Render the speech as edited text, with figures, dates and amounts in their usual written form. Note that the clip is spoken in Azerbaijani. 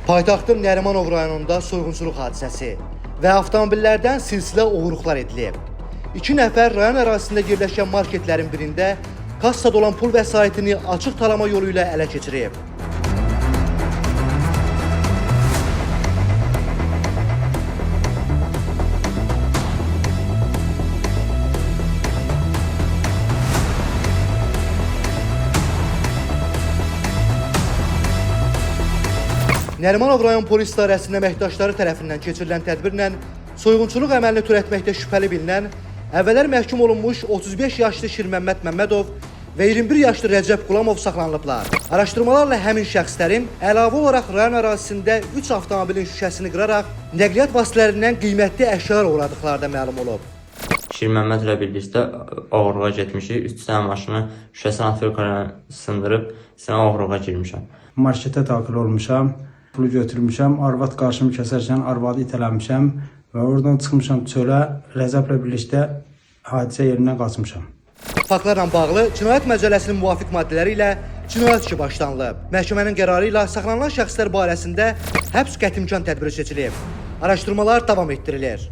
Paytaxtın Nərimanov rayonunda soyğunçuluq hadisəsi və avtomobillərdən silsilə oğurluqlar edilib. 2 nəfər rayon ərazisində yerləşən marketlərin birində kassada olan pul vəsaitini açıq talama yolu ilə ələ keçirib. Nərimanov rayon polis idarəsinin əməkdaşları tərəfindən keçirilən tədbirlə soyğunçuluq əməlini törətməkdə şübhəli bilinən, əvvəllər məhkum olunmuş 35 yaşlı Şirməmməd Məmmədov və 21 yaşlı Rəcəb Qulamov saxlanılıblar. Araşdırmalarla həmin şəxslərin əlavə olaraq rayon ərazisində 3 avtomobilin şüşəsini qıraraq nəqliyyat vasitələrindən qiymətli əşyalar oğurladıqları da məlum olub. Şirməmmədlə birlikdə oğurluğa getmişik. 3 dənə maşını şüşəsini atırıq, sındırıb, sənə oğurluğa girmişəm. Marketə daxil olmuşam, pulu götürmüşəm, arvad qarşımı kəsərkən arvadı itələmişəm və oradan çıxmışam çölə, Rəcəblə birlikdə hadisə yerindən qaçmışam. Faktlarla bağlı Cinayət Məcəlləsinin müvafiq maddələri ilə cinayət işi başlanılıb. Məhkəmənin qərarı ilə saxlanılan şəxslər barəsində həbs qətimkan tədbiri seçilib. Araşdırmalar davam etdirilir.